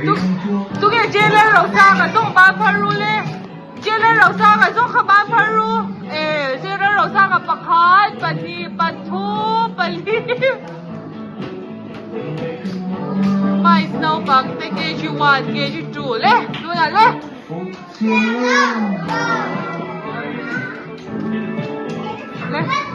Tunge Jailer Rosanga zawng ban phar ru le? Jailer Rosanga zawng kha ban phar ru. E Jailer Rosanga pakhat, pahnih, pathum, pali. Mice naupang te KG1, KG2 le tunah le. Le.